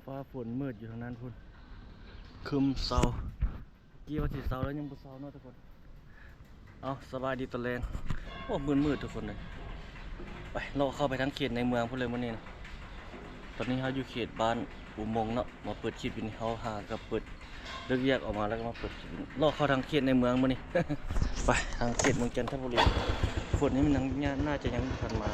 ຟ້າຝົນມືດຢູ່ທາງນັ້ນພຸ້ນ ຄຶມເຊົາ ກີ້ວ່າຊິເຊົາແລ້ວ ຍັງບໍ່ເຊົາເນາະທຸກຄົນ. ເອົາ ສະບາຍດີຕອນແລງ. ໂອ້ ມືດໆ ທຸກຄົນເອີຍ. ໄປ ເລາະເຂົ້າໄປທາງເຂດໃນເມືອງພຸ້ນເລີຍມື້ນີ້ນະ. ຕອນນີ້ເຮົາຢູ່ເຂດບ້ານອຸໂມງເນາະ ມາເປີດຄລິບຢູ່ນີ້. ເຮົາຫາກໍເປີດ ເລີກວຽກອອກມາແລ້ວກໍມາເປີດຄລິບ ເລາະເຂົ້າທາງເຂດໃນເມືອງມື້ນີ້. ໄປທາງເຂດເມືອງຈັນທະບູລີ. ຝົນນີ້ມັນຍັງ ໜ້າຈະຍັງບໍ່ທັນມາ.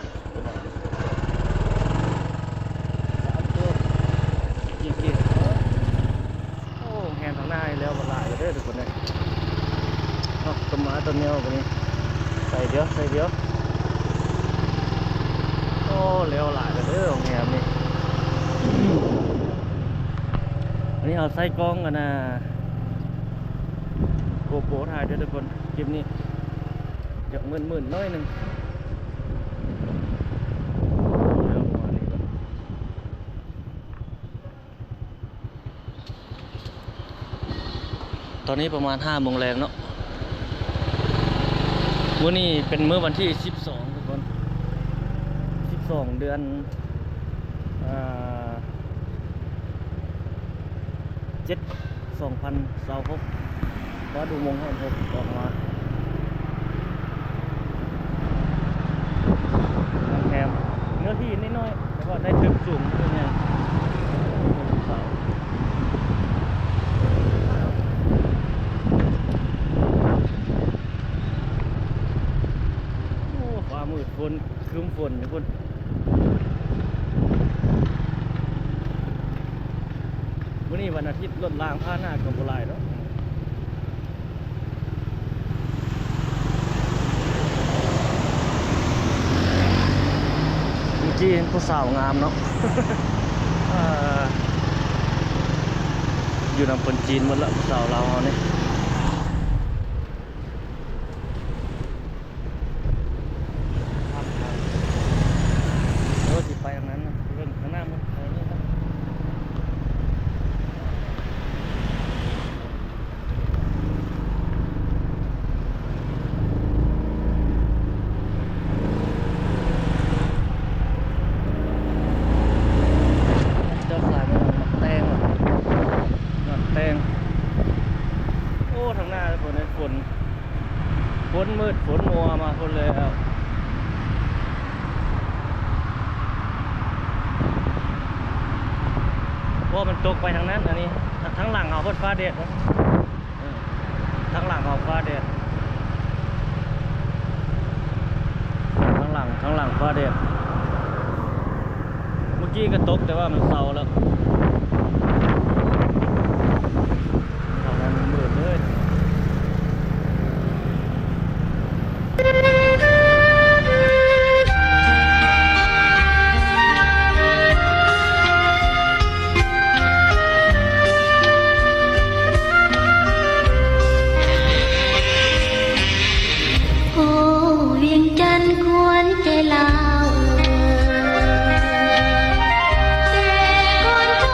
ໂອ້ ໂຮງແຮມທາງໜ້ານີ້ແລ້ວຫຼາຍແລ້ວເດີທຸກຄົນເອີຍ. ເນາະ ຕົ້ນໄມ້ຕົ້ນຍາງບັດນີ້ ໃສ່ດຽວ ໃສ່ດຽວ. ໂອ້ ແລ້ວຫຼາຍແລ້ວເດີໂຮງແຮມນີ້. ອັນນີ້ເຮົາໃຊ້ກ້ອງອັນນ່າ ໂກໂປຖ່າຍເດີທຸກຄົນ. ຄລິບນີ້ຢາກມືດໆ ໜ້ອຍໜຶ່ງ. ຕອນນີ້ປະມານຫ້າໂມງແລງເນາະ. ມື້ນີ້ເປັນມື້ວັນທີສິບສອງ ທຸກຄົນ ສິບສອງ ເດືອນ ເອີ ເຈັດ ສອງພັນຊາວຫົກ. ວ່າດູໂມງຮອດຫົກອອກມາ. ໂຮງແຮມເນື້ອທີ່ນ້ອຍໆ ແຕ່ວ່າໄດ້ຕຶກສູງ ເປັນຫຍັງ. ໂອ້ ຟ້າມືດ ຝົນ ຄຶມຝົນຢູ່ພຸ້ນ. ມື້ນີ້ວັນອາທິດ ລົດລາງຜ່ານໜ້າກໍບໍ່ຫຼາຍດອກ. ເມື່ອກີ້ເຫັນຜູ້ສາວງາມເນາະ ເອີ ຢູ່ນຳຄົນຈີນໝົດລະ ຜູ້ສາວລາວເຮົານີ້. ເອີ ຊິໄປທາງນັ້ນນະ ເບິ່ງທາງໜ້າມັນໄປນີ້ນະ. ເຈົ້າຂາຍໝາກແຕງຫວາ ໝາກແຕງ. ໂອ້ ທາງໜ້າພຸ້ນ ຝົນ ຝົນມືດ ຝົນມົວມາພຸ້ນແລ້ວ. ເພາະມັນຕົກໄປທາງນັ້ນ ອັນນີ້ ທາງຫຼັງເຮົາເພິ່ນຟ້າແດດເນາະ. ເອີ ທາງຫຼັງເຮົາຟ້າແດດ ທາງຫຼັງ ທາງຫຼັງຟ້າແດດ. ເມື່ອກີ້ກໍຕົກ ແຕ່ວ່າມັນເຊົາແລ້ວ. ເຮົານັ້ນມືດເລີຍ. ໂອ້ ວຽງຈັນຂວັນໃຈລາວເອີຍ ແຕ່ກ່ອນຄ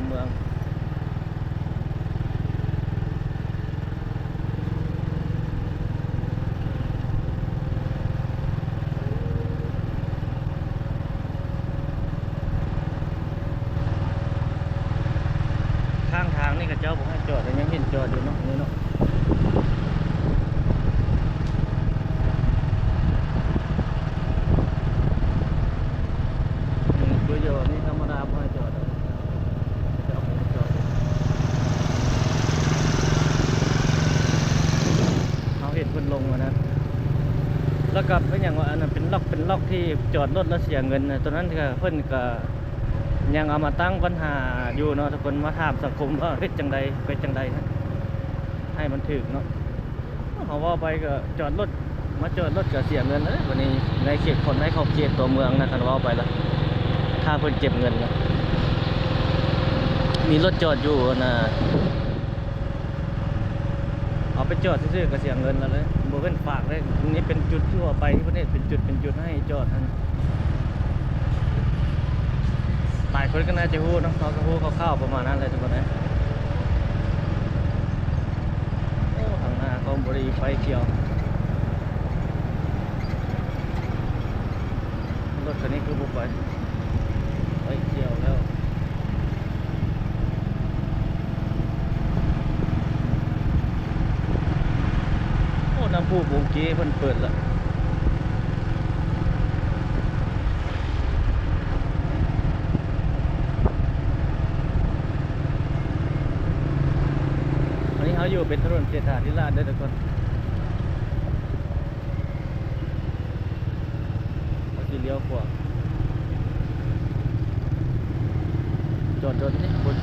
ເມືອງ ຂ້າງທາງນີ້ເຂົາເຈົ້າບໍ່ໃຫ້ຈອດ ແຕ່ຍັງເຫັນຈອດຢູ່ເນາະ ນີ້ເນາະ. ອືມ ບໍ່ຢູ່ນີ້ທຳມະດາບໍ່ໃຫ້ຈອດດອກ ເຂົາເຈົ້າບໍ່ໃຫ້ຈອດ. ເຮົາເຫັນເພິ່ນລົງມານະ ແລ້ວກໍເປັນຫຍັງວະ ອັນນັ້ນເປັນລັອກ ເປັນລັອກທີ່ຈອດລົດແລ້ວເສຍເງິນນະ ຕົວນັ້ນກໍເພິ່ນກໍຍັງເອົາມາຕັ້ງບັນຫາຢູ່ເນາະ ທຸກຄົນມາຖາມສັງຄົມວ່າເຮັດຈັ່ງໃດ ເຮັດຈັ່ງໃດໃຫ້ມັນຖືກເນາະ. ເຮົາເວົ້າໄປກໍຈອດລົດ ມາຈອດລົດກໍເສຍເງິນເດ້ ບັດນີ້ໃນເຂດ ຄົນໃນຂອບເຂດຕົວເມືອງນະ ຄັນເວົ້າໄປລະ ຖ້າເພິ່ນເກັບເງິນນະ ມີລົດຈອດຢູ່ຫັ້ນນະ ເອົາໄປຈອດຊື່ໆກໍເສຍເງິນແລ້ວເດ້ ບໍ່ແມ່ນຝາກເດ້. ນີ້ເປັນຈຸດທົ່ວໄປ ທີ່ເພິ່ນເຮັດເປັນຈຸດເປັນຈຸດໃຫ້ຈອດຫັ້ນ. ຫຼາຍຄົນກໍໜ້າຈະຮູ້ເນາະ ເຮົາກໍຮູ້ຄ່າວໆປະມານນັ້ນແຫຼະທຸກຄົນເອີຍ. ໂອ້ ທາງໜ້າກໍບໍ່ໄດ້ໄຟຂຽວ ລົດຄັນນີ້ຄືບໍ່ໄປ ໄຟຂຽວແລ້ວ. ໂອ້ ນ້ຳພຸໂບງເກເພິ່ນເປີດລະ ອັນນີ້ເຮົາຢູ່ເປັນຖະໜົນເສດຖາທິລາດເດີທຸກຄົນ. ເຮົາຊິລ້ຽວຂວາ ຈອດດົນນີ້ພຸ້ນ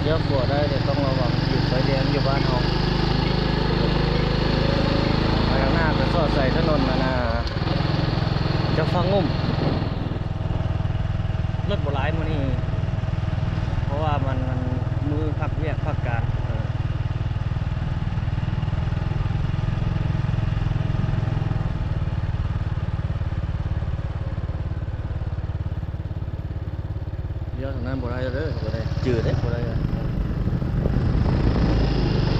ລ້ຽວຂວາໄດ້ ແຕ່ຕ້ອງລະວັງ ຢູ່ໄຟແດງຢູ່ບ້ານເຮົາ. ໄປທາງໜ້າກໍສອດໃສ່ຖະໜົນອັນນ່າ ຈອກຟ້າງຸ້ມ. ລົດບໍ່ຫຼາຍມື້ນີ້ ເພາະວ່າມັນ ມັນມື້ພັກວຽກພັກການ ເອີ ລ້ຽວທາງນັ້ນບໍ່ໄດ້ເດີ ບໍ່ໄດ້ ຈື່ເດ້ ບໍ່ໄດ້ເດີ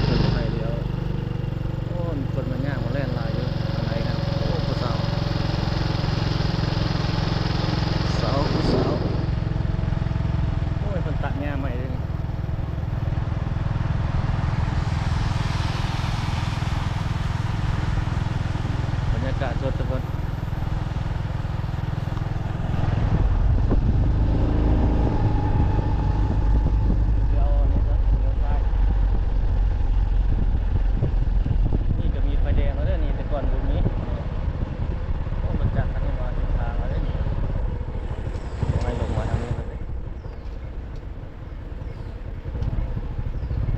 ເພິ່ນບໍ່ໃຫ້ລ້ຽວ. ໂອ້ ມີຄົນມາຍ່າງມາແລ່ນຫຼາຍຢູ່ທາງໃນຫັ້ນ. ໂອ້ ຜູ້ສາວ ສາວ ຜູ້ສາວ ໂອ້ຍ ເພິ່ນຕັດຫຍ້າໃໝ່ເດ້ນີ້. ບັນຍາກາດສົດທຸກຄົນ. ນີ້ກໍມີໄຟແດງແລ້ວເດີນີ້ ແຕ່ກ່ອນບໍ່ມີ. ໂອ້ ລົດຈັກຄັນນີ້ມາຖືກທາງແລ້ວເດີນີ້ ໃຫ້ລົງມາທາງນີ້ເລີຍ.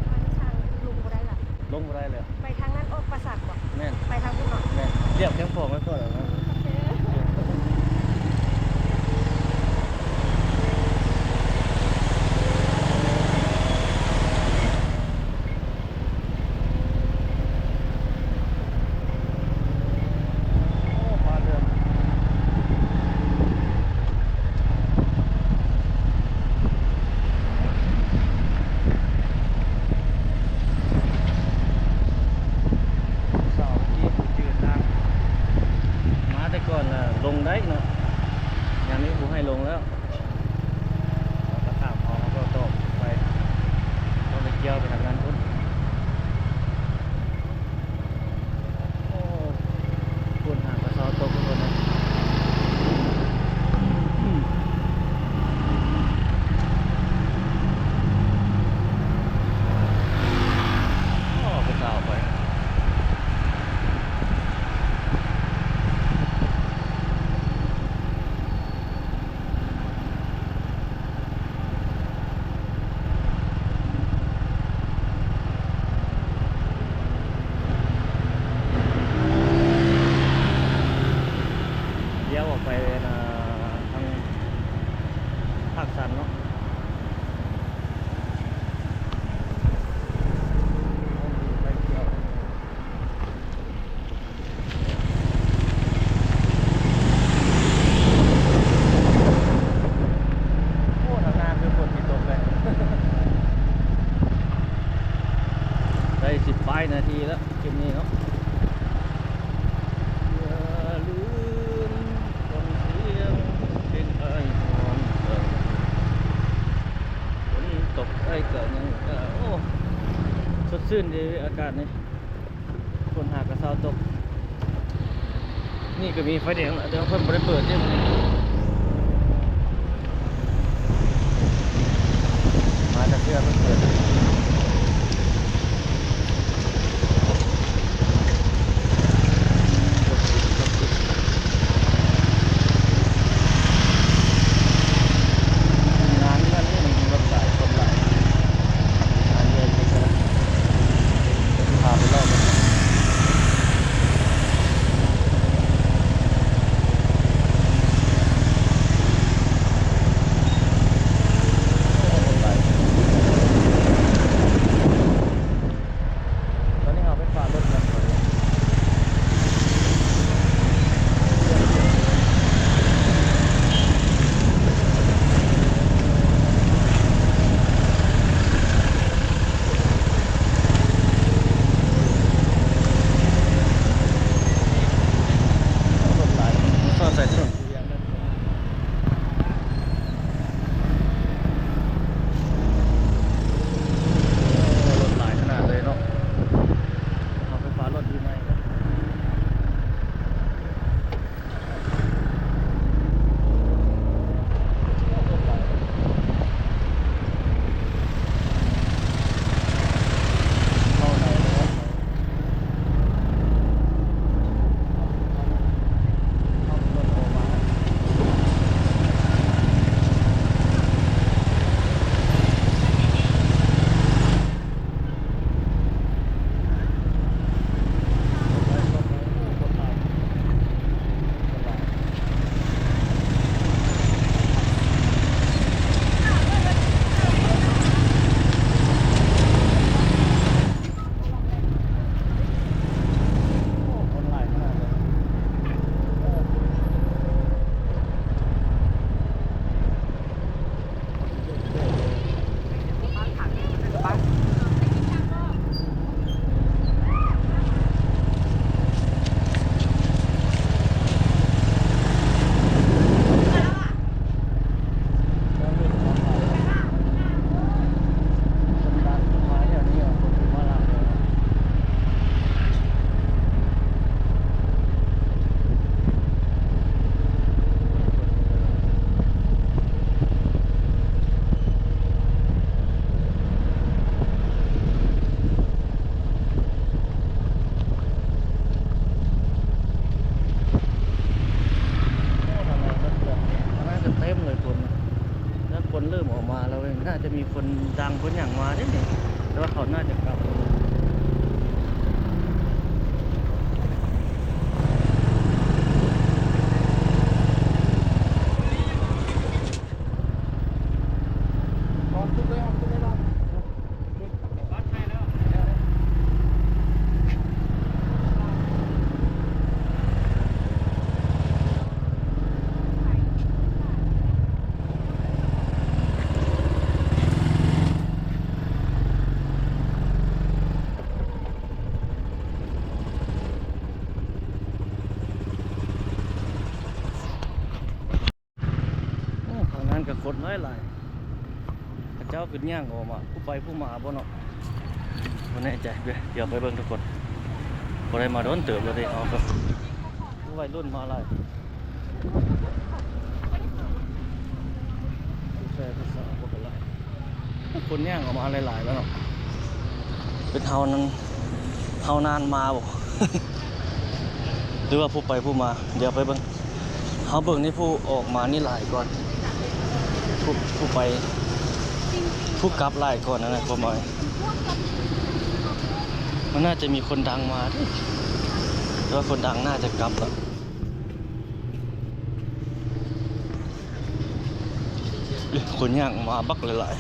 ທາງນີ້ທາງລົງບໍ່ໄດ້ລະ ລົງບໍ່ໄດ້ເລີຍ ໄປທາງນັ້ນອອກປາສາດບໍ່? ແມ່ນ ໄປທາງພຸ້ນເນາະ ແມ່ນ ລຽບຄຽງຂອງໄວ້ກ່ອນແລ້ວເນາະ. ໂອເຄ ໂອ້ ຟ້າເຫຼືອງ ສາວທີ່ຜູ້ຈື່ທາງ ມາແຕ່ກ່ອນລະລົງໄດ້ເນາະ ຍາມນີ້ບໍ່ໃຫ້ລົງແລ້ວ. ເຮົາກໍຂ້າມເອົາ ເຮົາກໍຕໍ່ໄປ ຕ້ອງໄປກ່ຽວໄປທາງນັ້ນພຸ້ນ. ໂອ້ ພຸ້ນຫາກະເຊົາຕົກພຸ້ນນະ. ໂອ້ ຜູ້ສາວໄປ. ລ້ຽວອອກໄປ ອັນ ທາງປາກຊັນເນາະ. ໄປທ່ຽວ. ໂອ້ ມີໄຟຂຽວ ມີໄຟຂຽວ ມີໄຟຂຽວ. ຊື່ນດີອາກາດນີ້ ຝົນຫາກະເຊົາຕົກ. ນີ້ກະມີໄຟແດງແລ້ວ ແຕ່ວ່າເພິ່ນບໍ່ໄດ້ເປີດເດ້ມື້ນີ້ ມາແຕ່ເທື່ອເພິ່ນເປີດ. ງານເຮືອນນີ້ມັນມີລົດຫຼາຍ ຄົນຫຼາຍ ງານເຮືອນນີ້ກະພາໄປເລາະເບິ່ງ. ຕອນນີ້ເຮົາໄປຝາກລົດກັນກ່ອນ. ລົດຫຼາຍຂະໜາດເລີຍເນາະ ເຮົາໄປຝາກລົດຢູ່ໃນ. ໂອ້ ທາງໃນກໍເກືອບ ທາງໃນກໍເຕັມເລີຍຄົນ ແລ້ວຄົນເລີ່ມອອກມາແລ້ວເວີຍ ໜ້າຈະມີຄົນດັງຄົນຫຍັງມາເດ້ນີ້ ແຕ່ວ່າເຂົາໜ້າຈະກັບ. ໂອ້ ທາງນັ້ນກໍຄົນຫຼາຍໆ ເຂົາເຈົ້າຄືຍ່າງອອກມາ ຜູ້ໄປຜູ້ມາບໍ່ເນາະ ບໍ່ແນ່ໃຈ ດຽວໄປເບິ່ງທຸກຄົນ ບໍ່ໄດ້ມາດົນເຕີບແລ້ວເດ້ ເຮົາກໍ ໄວລຸ້ນມາຫຼາຍ ຜູ້ແຊຜູ້ສາວພວກກໍຫຼາຍ. ຄົນຍ່າງອອກມາຫຼາຍໆແລ້ວເນາະ ເປັນເຮົານັ້ນ ເຮົານານມາບໍ່ ຫຼືວ່າຜູ້ໄປຜູ້ມາ ດຽວໄປເບິ່ງ ເຮົາເບິ່ງນີ້ຜູ້ອອກມານີ້ຫຼາຍກ່ອນ ຜູ້ ຜູ້ໄປ ຜູ້ກັບຫຼາຍກ່ອນຫັ້ນນະ ຄວາມໝາຍ ມັນໜ້າຈະມີຄົນດັງມາເດ້ ແຕ່ວ່າຄົນດັງໜ້າຈະກັບລະ. ຄົນຍ່າງມາບັກຫຼາຍ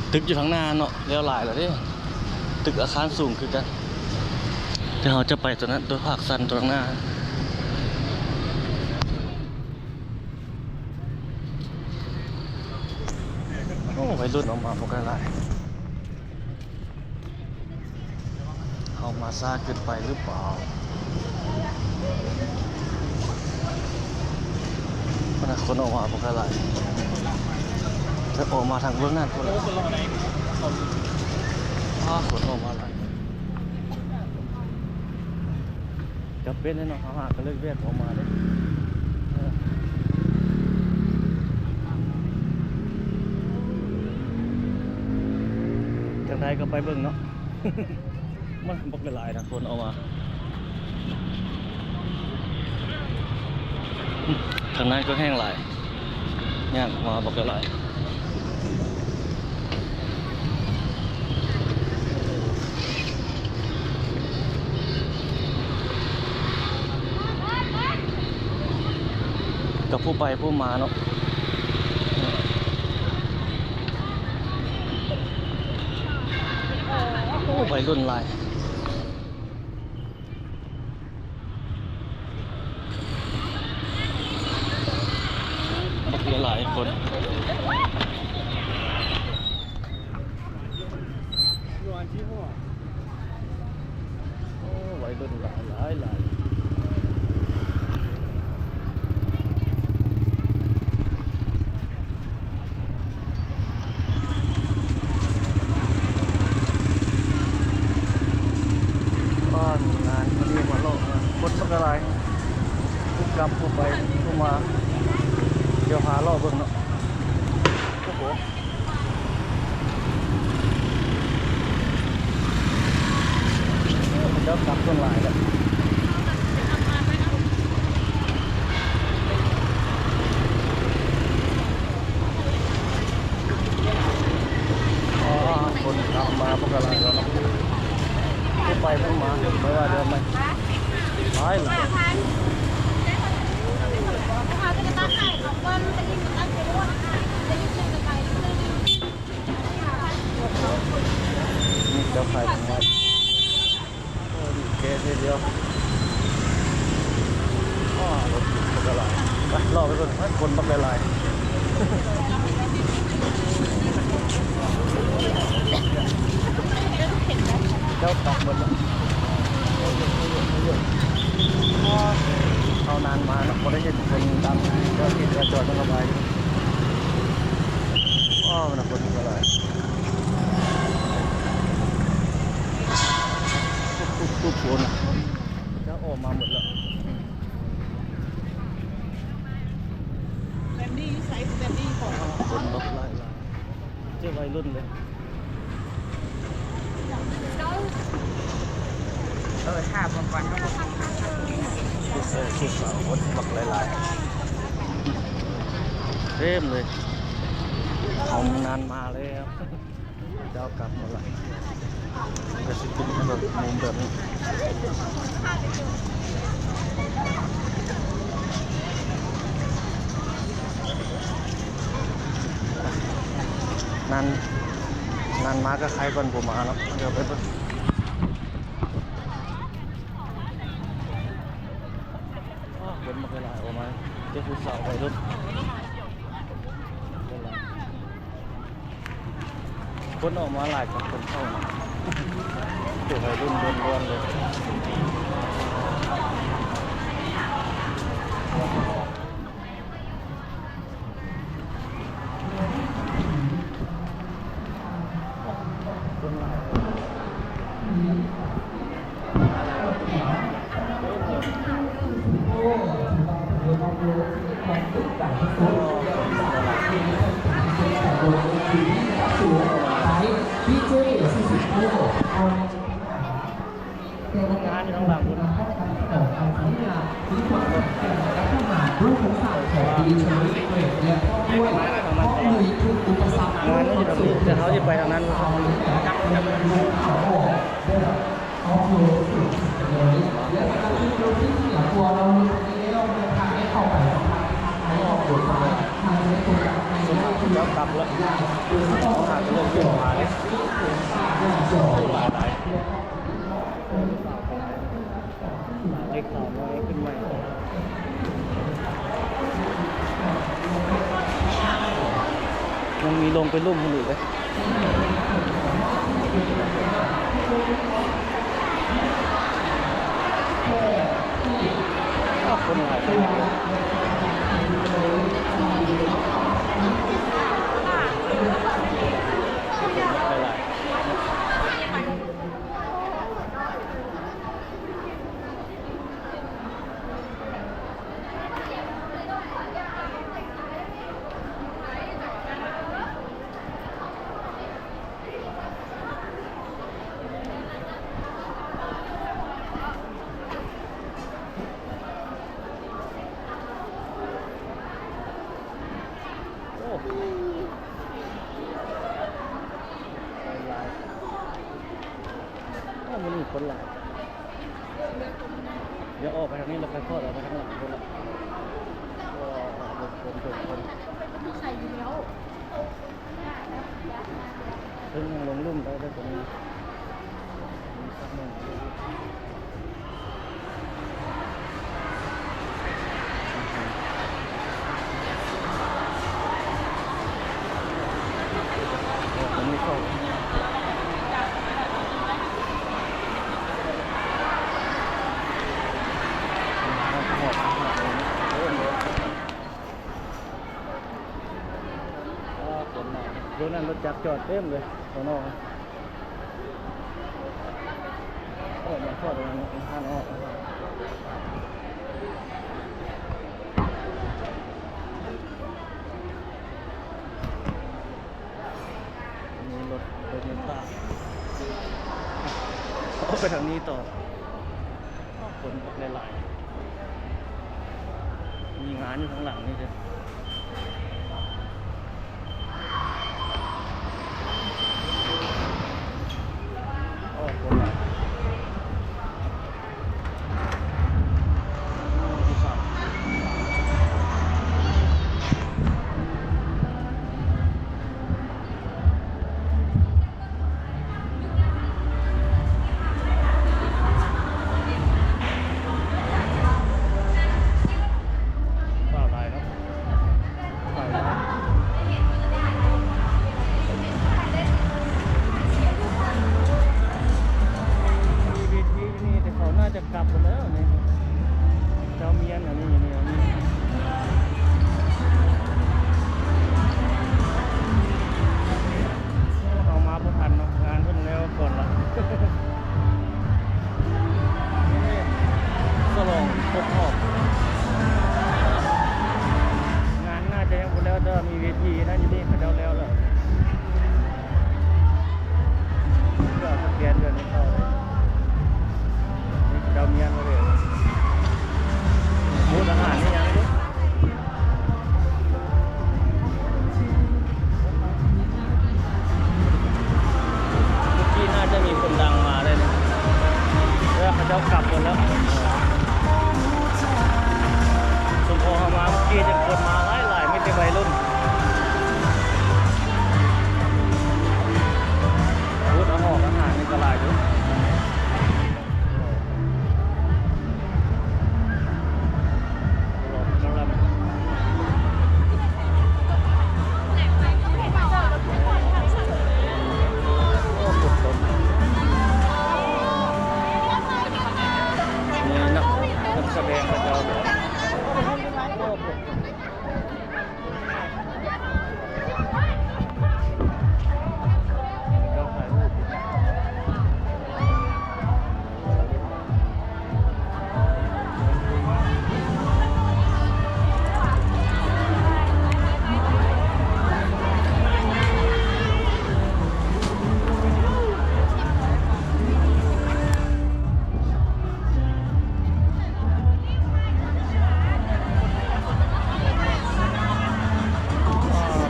ໆ ຕຶກຢູ່ທາງໜ້າເນາະ ແລ້ວຫຼາຍແລ້ວເດ້ ຕຶກອາຄານສູງຄືກັນ ແຕ່ເຮົາຈະໄປຕົວນັ້ນ ຕົວພາກຊັນຕົວທາງໜ້າ. ໂອ້ ໄວລຸ້ນອອກມາບັກຫຼາຍໆ. ເຮົາມາຊ້າເກີນໄປຫຼືເປົ່າ? ພະນັກງານຄົນອອກມາບໍ່ຄ່ອຍຫຼາຍ. ຈະອອກມາທາງເບື້ອງນັ້ນພຸ້ນລະ. ອ້າ ຄົນອອກມາຫຼາຍ. ຈຳເປັນແລ້ວເນາະ ເຮົາຫາກະເລີກແວະອອກມາເດ້. ເອີ ຈັ່ງໃດກໍໄປເບິ່ງເນາະ. ມັນບັກຫຼາຍໆນະ ຄົນອອກມາ. ທາງນັ້ນກໍແຮ່ງຫຼາຍ ຍ່າງອອກມາບັກຫຼາຍ. ກັບຜູ້ໄປຜູ້ມາເນາະ. ໂອ້ ໄວລຸ້ນຫຼາຍ ບັກຫຼາຍຄົນ. ໂອ້ ໄວລຸ້ນຫຼາຍໆໆ. ບ້ານງານມື້ນີ້ມາເລາະ ຄົນບັກຫຼາຍ ຜູ້ກັບຜູ້ໄປຜູ້ມາ. ດຽວຫາເລາະເບິ່ງເນາະ. ໂອ້ໂຫ ເຈົ້າກັບຄົນຫຼາຍແລ້ວ. ອໍ ຄົນກັບມາພວກກະຫຼາຍແລ້ວເນາະ ຜູ້ໄປຜູ້ມາ ໄປວ່າເດີມໄປ ຫຼາຍແລ້ວ. ນີ້ເຈົ້າຂາຍຂອງໄວ້ ໂອ້ ດີແກະເທື່ອດຽວ. ອໍ ລົດບັກຫຼາຍ ໄປ ເລາະໄປເບິ່ງ ຄົນບັກຫຼາຍໆ ເຈົ້າກັບໝົດແລ້ວ. ອໍ ເຮົານານມາເນາະ ບໍ່ໄດ້ເຫັນຄົນຕາມແຖວທີ່ຈະຈອດເພິ່ນເຂົ້າໄປ. ອໍ ມັນຄົນຫຼາຍ ທຸກໆຄົນຈະອອກມາໝົດແລ້ວ. ແບບນີ້ໃສ່ແບບນີ້ກ່ອນ ຄົນບັກຫຼາຍໆ ເຈົ້າໄວລຸ້ນເດ້. ເອີ ຖ້າເບິ່ງກ່ອນ ຜູ້ຊາຍຜູ້ສາວຄົນບັກຫຼາຍໆ ເຕັມເລີຍ. ເຮົານານມາແລ້ວ ເຈົ້າກັບໝົດລະ ມັນກະຊິເປັນແບບມຸມແບບນີ້. ນານ ນານມາກະໄຄກ່ອນບໍ່ມາເນາະ ດຽວໄປເບິ່ງ. ອໍ ຄົນບັກຫຼາຍໆ ອອກມາ ເຈົ້າຜູ້ສາວໄວລຸ້ນ. ຄົນອອກມາຫຼາຍກວ່າຄົນເຂົ້ານະ ເປັນໄວລຸ້ນລ້ວນໆເລີຍ. ຄົນຫຼາຍ. ງານຢູ່ທາງຫຼັງພຸ້ນ ງານມັນຢູ່ທາງນີ້ ແຕ່ເຮົາຊິໄປທາງນັ້ນ. ເຈົ້າກັບແລ້ວ ເຮົາຫາກະເລີກວຽກມາເດ້ ຫຼາຍໆ. ເດັກສາວນ້ອຍຂຶ້ນໃໝ່ ຍັງມີລົງໄປລຸ່ມພຸ້ນອີກເດ້. ອ້າວ ຄົນຫຼາຍ. ໄປຄອດອອກໄປທາງຫຼັງພຸ້ນລະ ເອີ ເບິ່ງຄົນ ເບິ່ງຄົນ ໃສ່ຢູ່ແລ້ວ ເພິ່ນຍັງລົງລຸ່ມໄດ້ເດີ ຕົວນີ້ມີຄັກໜຶ່ງ. ໂດນນັ້ນລົດຈັກຈອດເຕັມເລີຍຂ້າງນອກ. ເອີ ມາທອດອັນນັ້ນ ທາງອອກ ມີລົດ ລົດໄຟຟ້າ ອອກໄປທາງນີ້ຕໍ່. ຄົນບັກຫຼາຍໆ ມີງານຢູ່ຂ້າງຫຼັງນີ້ເດີ. ໂອ້ ຄົນຫຼາຍ. ມີເວທີຢູ່ນີ້ ແຕ່ເຂົາໜ້າຈະ ກັບໝົດແລ້ວນີ້ ເຈົ້າມຽນອັນນີ້ ອັນນີ້ ອັນນີ້ ເຮົາມາບໍ່ທັນເນາະ ງານເພິ່ນແລ້ວກ່ອນລະ. ສະຫຼອງຄົບຮອບ ງານໜ້າຈະຍັງບໍ່ແລ້ວ ແຕ່ວ່າມີເວທີນັ້ນຢູ່ນີ້ ເຂົາເຈົ້າແລ້ວແລ້ວ. ເພື່ອສະແກນເດືອນໃຫ້ເຂົາເດ້ ນີ້ເຂົາເຈົ້າມຽນມາເລີຍ ບູດອາຫານນີ້ຫຍັງເດ້. ເມື່ອກີ້ໜ້າຈະມີຄົນດັງມາໄດ້ນີ້ ແຕ່ເຂົາເຈົ້າກັບໝົດແລ້ວ. ສົມພໍເຮົາມາເມື່ອກີ້ ຈັ່ງຄົນມາຫຼາຍໆ ມີແຕ່ໄວລຸ້ນ. ບູດອາຫອກອາຫານນີ້ກໍຫຼາຍຢູ່. ນີ້ນັກ ນັກສະແດງເຂົາເຈົ້າ.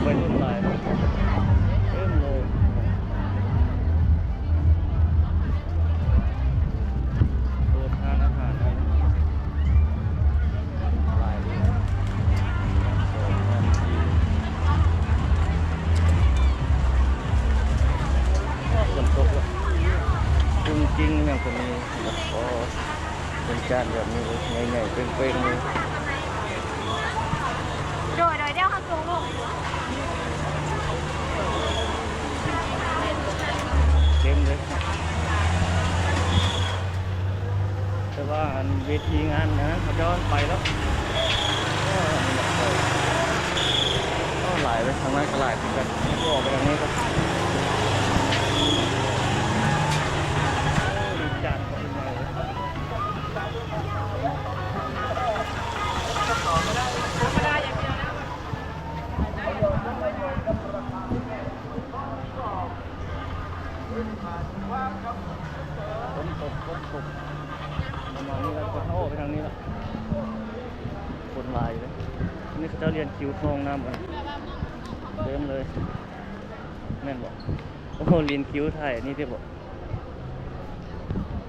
ໄວລຸ້ນຫຼາຍເນາະ ເຕັມເລີຍ ໂຕທານອາຫານນີ້ຫຼາຍເລີຍ. ຝົນຕົກແລ້ວ ກຸ້ງກິ້ງຫຍັງກໍມີ. ໂອ້ ເປັນຈານແບບນີ້ເລີຍ ໃຫຍ່ໆ ເປັ້ງໆ ເລີຍ. ໂດຍ ໂດຍ ດຽວເຮົາສົ່ງລູກ ເຕັມເລີຍ. ແຕ່ວ່າອັນເວທີງານນະ ເຂົາເຈົ້າໄປແລ້ວ. ໂອ້ ຫຼາຍເວີຍ ທາງນັ້ນກໍຫຼາຍຄືກັນ ອອກໄປທາງນີ້ກໍ ໂອ້ ມີຈານ ຝົນຕົກ ຝົນຕົກ ປະມານນີ້ລະ ກໍເຂົ້າອອກໄປທາງນີ້ລະ ຄົນຫຼາຍເລີຍ. ນີ້ເຂົາເຈົ້າລຽນຄິວເຂົ້າຫ້ອງນ້ຳກັນ ເຕັມເລີຍ ແມ່ນບໍ່? ໂອ້ ລຽນຄິວຖ່າຍອັນນີ້ຕິບໍ່?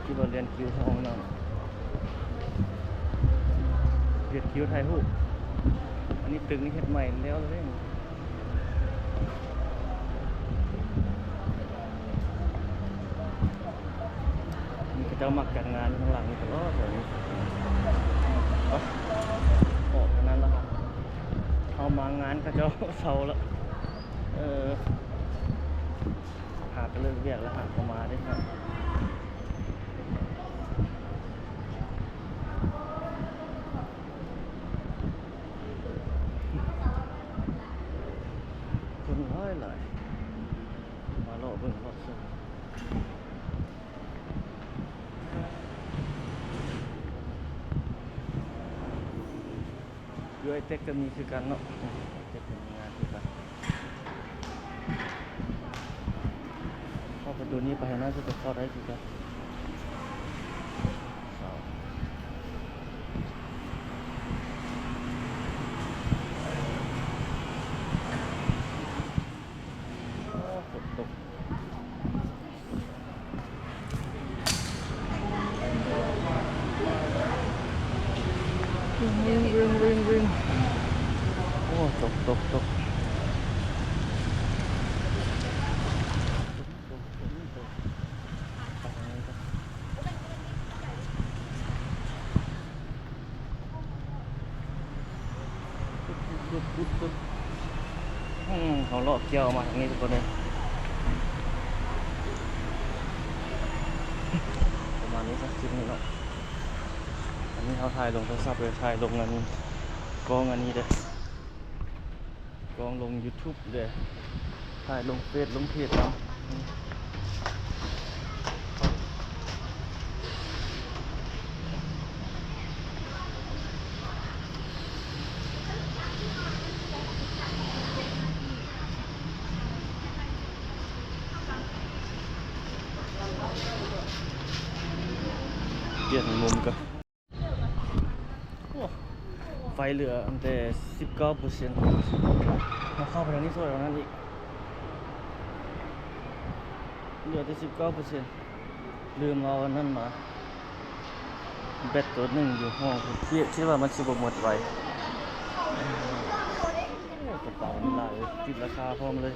ທີ່ວ່າລຽນຄິວເຂົ້າຫ້ອງນ້ຳ ໂອ້ ຄິວຖ່າຍຮູບ. ອັນນີ້ຕຶກນີ້ເຮັດໃໝ່ແລ້ວເລີຍ. ນີ້ເຂົາເຈົ້າມັກຈັດງານຢູ່ຂ້າງຫຼັງນີ້ຕະຫຼອດແຖວນີ້. ອອກທາງນັ້ນລະ ເຮົາມາງານເຂົາເຈົ້າເຊົາລະ. ເອີ ຫາກະເລີກວຽກລະ ຫາກະມາເດ້ເນາະ. ຄົນຫຼາຍໆ ມາເລາະເບິ່ງເລາະຊົມ. ຢູ່ໄອເຕັກກະມີຄືກັນເນາະ, ໄອເຕັກກະມີງານຄືກັນ. ເຂົ້າປະຕູນີ້ໄປ ໜ້າຈະເຂົ້າໄດ້ຄືກັນ. ໂອ້ ຝົນຕົກ. ໂອ້ ຕົກ ຕົກ ຕົກ. ອືມ ເຮົາເລາະກ່ຽວມາທາງນີ້ທຸກຄົນເອີຍ. ປະມານນີ້ຊະ ຄລິບນີ້ເນາະ. ອັນນີ້ເຮົາຖ່າຍລົງໂທລະສັບເດີ ຖ່າຍລົງອັນ ກ້ອງອັນນີ້ເດີ. ກ້ອງລົງຢູທູບເດ້ ຖ່າຍລົງເຟສລົງເພຈນຳ. ປ່ຽນມຸມກ່ອນ. ໂອ້ ໄຟເຫຼືອແຕ່ສິບເກົ້າເປີເຊັນ. ເຮົາເຂົ້າໄປທາງນີ້ຊ່ວຍເອົານັ້ນອີກ ເຫຼືອແຕ່ສິບເກົ້າເປີເຊັນ. ລືມເອົາອັນນັ້ນມາ ແບັດໂຕໜຶ່ງຢູ່ຫ້ອງພຸ້ນ. ຄິດ ຄິດວ່າມັນຊິບໍ່ໝົດໄວ. ໂອ້ ກະເປົາມັນຫຼາຍເວີຍ ຕິດລາຄາພ້ອມເລີຍ.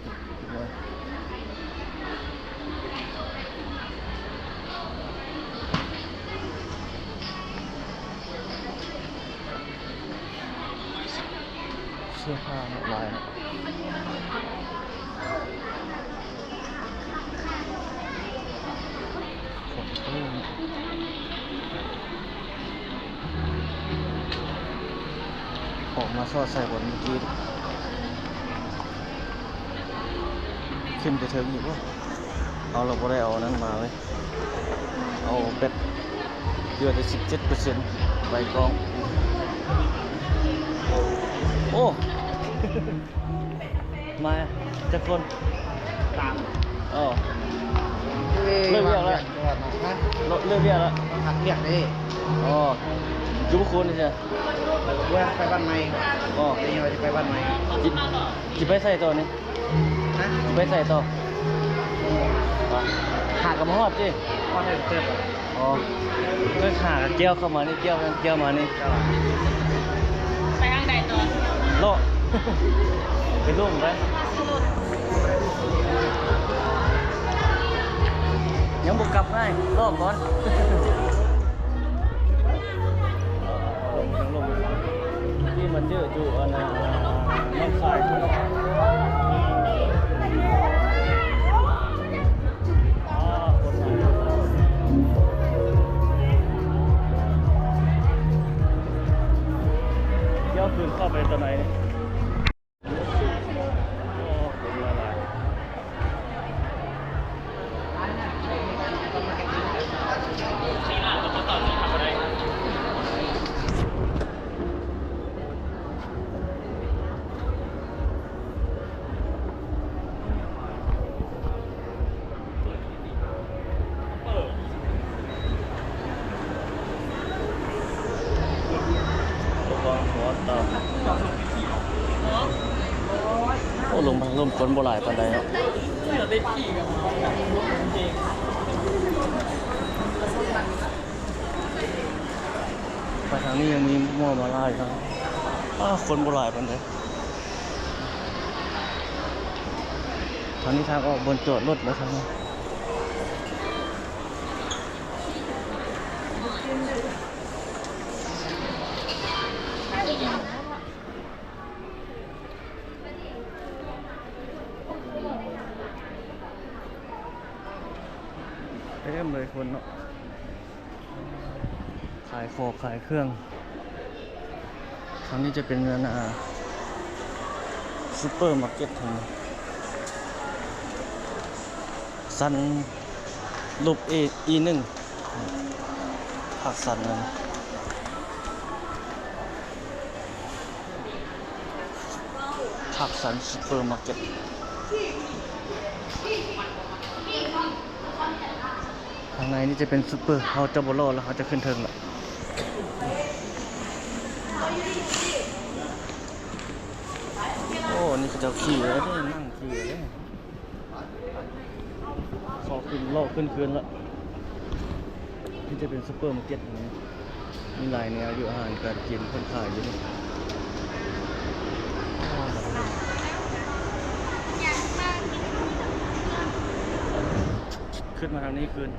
ເສື້ອຜ້າຫຼາຍເນາະ. ອອກມາຊອດໃສ່ບ່ອນເມື່ອກີ້ ຂຶ້ນໄປເທິງອີກບໍ່? ເອົາ ລະບໍ່ໄດ້ເອົາອັນນັ້ນມາເວີຍ ເອົາແບັດ ເຫຼືອແຕ່ສິບເຈັດເປີເຊັນ ໄວກ້ອງ. ໂອ້ ມາຈັກຄົນ? ສາມ. ອໍ ເລີກວຽກແລ້ວ ຮະ? ເລີກວຽກແລ້ວ ພັກວຽກເດ້. ອໍ ຢູ່ບໍ່ຄູນນີ້ຊະ? ວ່າໄປບ້ານໃໝ່. ອໍ ໄດ້ຍິນວ່າຊິໄປບ້ານໃໝ່. ຊິ ຊິໄປໃສຕໍ່ນີ້? ຮະ? ຊິໄປໃສຕໍ່? ຫາກະມາຮອດຕິ? ຮອດເດີ ເຕີບ. ອໍ ເອີ ຫາກະກ່ຽວເຂົ້າມານີ້ ກ່ຽວ ກ່ຽວມານີ້. ໄປທາງໃດຕໍ່? ເລາະ ໄປລຸ່ມໄປ. ຍັງບໍ່ກັບງ່າຍ ລອບກ່ອນ. ລົງ ລົງ ນີ້ມາເຈີຢູ່ອັນນ່າ ນ້ອງຊາຍ. ດຽວຄືນເຂົ້າໄປຕອນໃດນີ້? ໂອ້ ຄົນຫຼາຍໆ. ໂອ້ ລົມ ລົມຄົນບໍ່ຫຼາຍປານໃດເນາະ. ໄປທາງນີ້ຍັງມີໝໍ້ມາຫຼາຍເນາະ. ອ້າ ຄົນບໍ່ຫຼາຍປານໃດ. ທາງນີ້ທາງອອກບ່ອນຈອດລົດແລ້ວທາງນີ້. ເຕັມເລີຍຄົນເນາະ ຂາຍຂອງຂາຍເຄື່ອງ. ທາງນີ້ຈະເປັນ ອັນ ອາ ຊຸບເປີມາເກັດ ທາງນີ້ ຊັ້ນຮູບ ເອ ອີໜຶ່ງ ພາກຊັ້ນນັ້ນ. ພາກຊັ້ນຊຸບເປີມາເກັດ ທາງໃນນີ້ຈະເປັນຊຸບເປີ ເຮົາຈະບໍ່ເລາະແລ້ວ ເຮົາຈະຂຶ້ນເທິງລະ. ໂອ້ ນີ້ເຂົາເຈົ້າຂີ່ແລ້ວເດ້ ນັ່ງຂີ່ແລ້ວເດ້. ຂໍຂຶ້ນ ເລາະຂຶ້ນເຮືອນລະ. ນີ້ຈະເປັນຊຸບເປີມາເກັດ ມີຫຼາຍແນວຢູ່ ອາຫານການກິນເພິ່ນຂາຍຢູ່ນີ້. ຂຶ້ນມາທາງນີ້ຄືນ.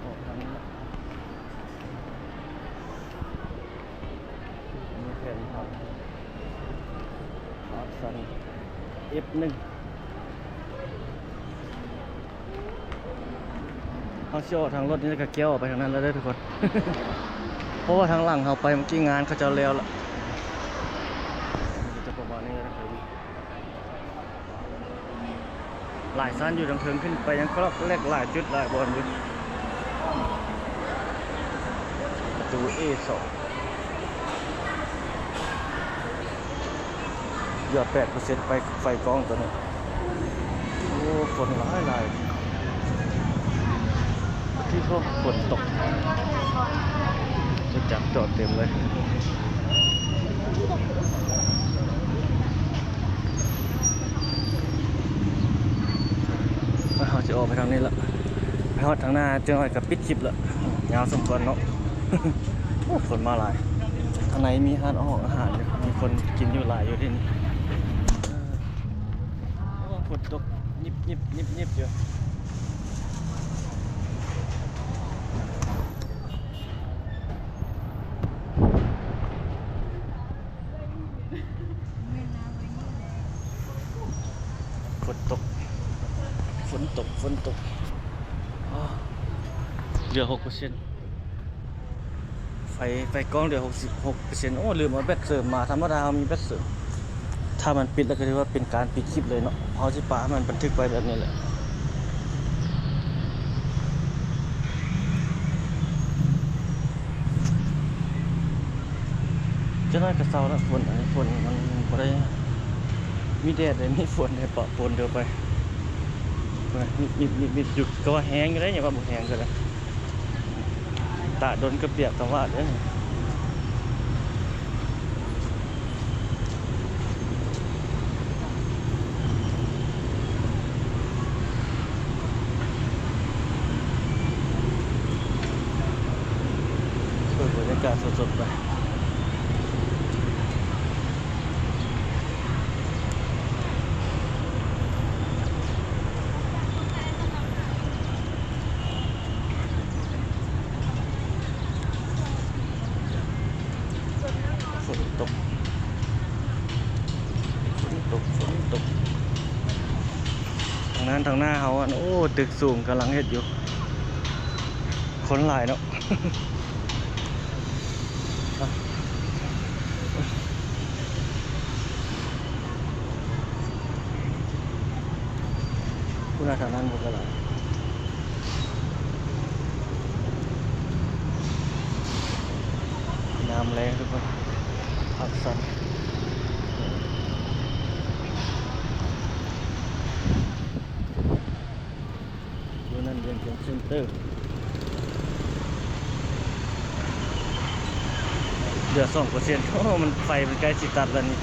ອອກທາງນີ້ລະ ມີແຜນທີ່ ອອບຊັນ ເອັຟໜຶ່ງ. ເຮົາຊິອອກທາງລົດນີ້ ແລ້ວກໍກ່ຽວອອກໄປທາງນັ້ນແລ້ວເດີທຸກຄົນ ເພາະວ່າທາງຫຼັງເຮົາໄປເມື່ອກີ້ງານເຂົາເຈົ້າແລ້ວລະ. ຈະປະມານນີ້ແຫຼະ ຫຼາຍຊັ້ນຢູ່ທາງເທິງ ຂຶ້ນໄປຍັງກະລັກແລັກຫຼາຍຈຸດຫຼາຍບ່ອນຢູ່. ປະຕູເອສອງ ເຫຼືອແປດເປີເຊັນ ໄຟ ໄຟກ້ອງຕົວນີ້. ໂອ້ ຄົນຫຼາຍໆ ທີ່ໂທ້ ຝົນຕົກ ລົດຈັກຈອດເຕັມເລີຍ. ເຮົາຊິອອກໄປທາງນີ້ລະ ໄປຮອດທາງໜ້າ ຈັກໜ້ອຍກໍປິດຄລິບລະ ຍາວສົມຄວນເນາະ. ໂອ້ ຄົນມາຫຼາຍ ທາງໃນມີຮ້ານອາຫານຢູ່ ມີຄົນກິນຢູ່ຫຼາຍຢູ່ທີ່ນີ້. ໂອ້ ຝົນຕົກ ຍິບໆໆໆ ຢູ່. ຝົນຕົກ ຝົນຕົກ ຝົນຕົກ. ອໍ ເຫຼືອຫົກເປີເຊັນ ໄຟ ໄຟກ້ອງເຫຼືອຫົກສິບຫົກເປີເຊັນ. ໂອ້ ລືມເອົາແບັດເສີມມາ ທຳມະດາເຮົາມີແບັດເສີມ. ຖ້າມັນປິດແລ້ວກໍຖືວ່າເປັນການປິດຄລິບເລີຍເນາະ. ເຮົາຊິປະໃຫ້ມັນບັນທຶກໄວ້ແບບນີ້ແຫຼະ. ຈັກໜ້ອຍກໍເຊົາລະ ຝົນ ອັນນີ້ຝົນມັນບໍ່ໄດ້ມີແດດເດ້ ມີຝົນໃຫ້ປະປົນເດີໄປ. ມີ ມີ ມີ ມີ ຢູ່ ກໍວ່າແຮງຢູ່ເດ້ ຢ່າວ່າບໍ່ແຮງກໍໄດ້. ຕາກດົນກໍປຽກຕະວາດເດ້. ເບິ່ງບັນຍາກາດສົດໆໄປ. ຝົນຕົກ ຝົນຕົກ ຝົນຕົກ. ທາງນັ້ນ ທາງໜ້າເຮົາ ອັນ ໂອ້ ຕຶກສູງກຳລັງເຮັດຢູ່ ຄົນຫຼາຍເນາະ. ພຸ້ນນະ ທາງນັ້ນພຸ້ນກໍຫຼາຍ ຍາມແລງທຸກຄົນ ພັກສັນ. ຢູ່ນັ້ນວຽງຈັນເຊັນເຕີ. ເຫຼືອສອງເປີເຊັນ. ໂອ້ ມັນ ໄຟມັນໃກ້ຊິຕັດແລ້ວນີ້.